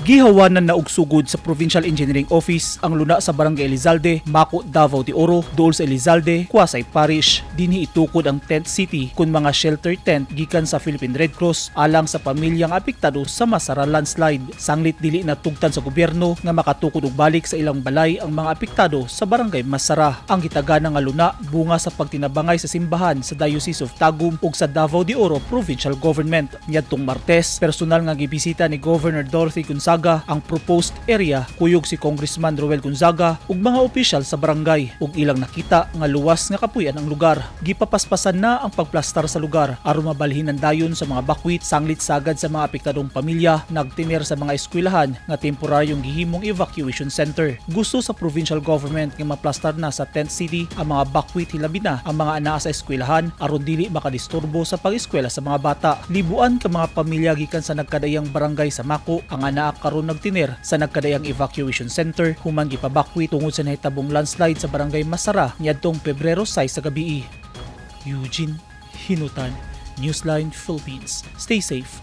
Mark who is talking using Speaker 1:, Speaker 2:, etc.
Speaker 1: Gihawanan na og sugod sa Provincial Engineering Office ang luna sa Barangay Elizalde, Maco, Davao de Oro, duol sa Elizalde, Quasay Parish. Dinhi itukod ang tent city kun mga shelter tent gikan sa Philippine Red Cross alang sa pamilyang apektado sa Masara landslide. Sanglit dili na tugtan sa gobyerno nga makatukod og balik sa ilang balay ang mga apektado sa Barangay Masara. Ang gitagana nga luna bunga sa pagtinabangay sa simbahan sa Diocese of Tagum ug sa Davao de Oro Provincial Government. Niadtong Martes, personal nga gibisita ni Governor Dorothy Gonzaga ang proposed area kuyog si Congressman Roel Gonzaga ug mga opisyal sa barangay ug ilang nakita nga luwas nga kapuyan ang lugar. Gipapaspasan na ang pagplastar sa lugar aron mabalhinan dayon sa mga bakwit sanglit sagad sa mga apektadong pamilya nagtiner sa mga eskwelahan nga temporaryong gihimong evacuation center. Gusto sa provincial government nga maplastar na sa tent city ang mga bakwit, hilabi na ang mga anaa sa eskwelahan, aron dili makadisturbo sa pag-eskwela sa mga bata. Libuan ka mga pamilya gikan sa nagkadaiyang barangay sa Maco ang anaa karon nagtiner sa nagkadaiyang evacuation center human gipabakwit tungod sa nahitabong landslide sa Barangay Masara niadtong Pebrero 6 sa gabii. Eugene Hinutan, Newsline Philippines. Stay safe.